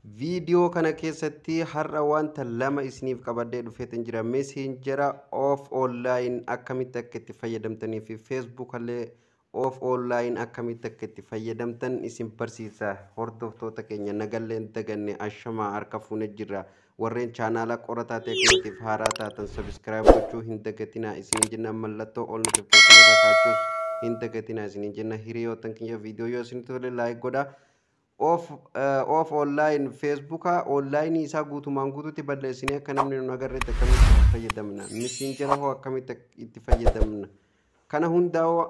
Viidiyoo kana keessatti har'a wanta lama isiniif qabadhee dhufeetin jira. Messenger off online akkamitti akka itti fayyadamtanii fi Facebook illee off online akkamitti akka itti fayyadamtan isin barsiisa. Hordoftoota keenya nagalleen daganne, ashamaa, harka fuune jirra. Warreen chaanaala Qorataa Teeknootiif haaraa taatan subscribe gochuu hin dagatinaa isiniin jenna. Mallattoo ol notification irra kaachuus hin dagatinaa isiniin jenna. Hiriyoottan kiyya, viidiyoo yoo isinitti tole like godhaa. Off online Facebooka online isaa guutumaan guututti balleessinee akka namni nu agarreetti akkamitti itti fayyadamna? Messenger hoo akkamitti itti fayyadamna? Kana hundaa'oo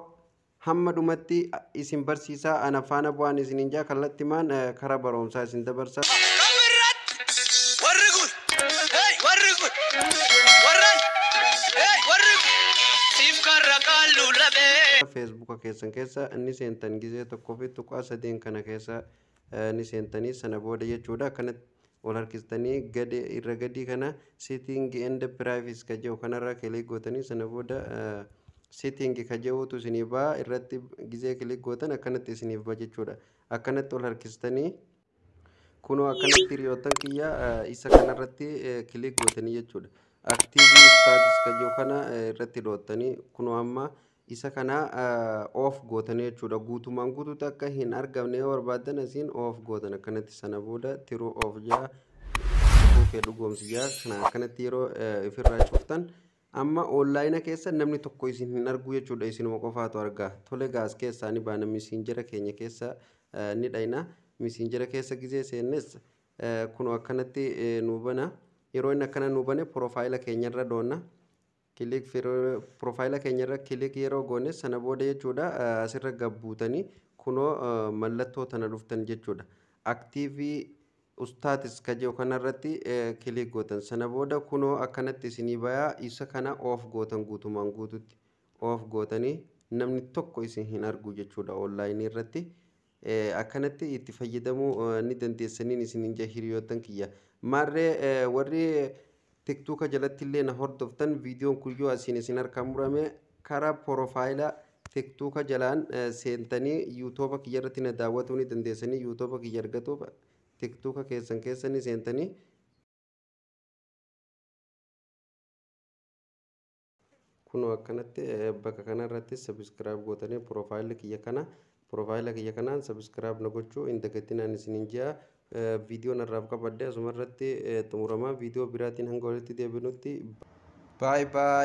hamma dhumatti isin barsiisaa, ana faana bu'aan isiniin jaa. Kallattimaan karaa barumsaa isin dabarsa. Warri kun, hey, warri kun, warran, hey, warri kun, siif karra qaalluu labee. Facebooka keessan keessa inni seentan gizee tokkoo fi tuqaa sadeen kana keessa ni seentanii, sana booda jechuudha akkanatti ol harkistanii gadi irra gadii kana setting and privacy ka jedhu kanarra click gootanii, sana booda setting ka jedhutu isinii ba'a. Irratti gizee click gootan akkanatti isiniif ba'a jechuudha. Akkanatti ol harkistanii kunoo akkanatti, hiriyoottan kiyya, isa kanarratti click gootanii jechuudha. Active status ka jedhu kana irratti dhoottanii kunoo amma isa kana off gootanii jechuudha. Guutumaan guutuutti akka hin argamne yoo barbaaddan asiin off gootan akkanatti. Sana booda true off jaa, kee dhugoomsi jaa. Kana akkanatti yeroo ifirraa cuftan amma online keessa namni tokko isin hin argu jechuudha, isinuma qofaatu argaa. Tole, gaas keessaa ni baana, Messenger keenya keessa ni dhayna. Messenger keessa gizee seennes kunoo akkanatti nu bana. Yeroo inni akkana nu bane profile keenyarra doonna. Click profile keenyarra click yeroo goone, sana booda jechuudha asirra gabbuutanii kunoo mallattoo tana dhuftan jechuudha. Active status ka jedhu kanarratti click gootan. Sana booda kunoo akkanatti isinii bayaa. Isa kana off gootan, guutumaan guututti off gootanii namni tokko isin hin argu jechuudha online irratti. Akkanatti itti fayyadamuu ni dandeessaniin isiniin jaa, hiriyoottan kiyya. Maarree warri TikToka jalatti illee na hordoftan, viidiyoon kun yoo asiin isin harkaan murame karaa profile TikToka jalaan seentanii YouTube kiyya irratti na daawwatuu ni dandeessanii. YouTube kiyya argatuuf TikToka keessan keessa ni seentanii, kunoo akkanatti bakka kanarratti subscribe gootanii profile kiyya kana, profile kiyya kanaan subscribe na gochuu hin dagatinaan isiniin ji'a. Viidiyoon irraaf qabadde asuma irratti xumuramaa. Viidiyoo biraatiin hanga walitti deebinutti, bye bye.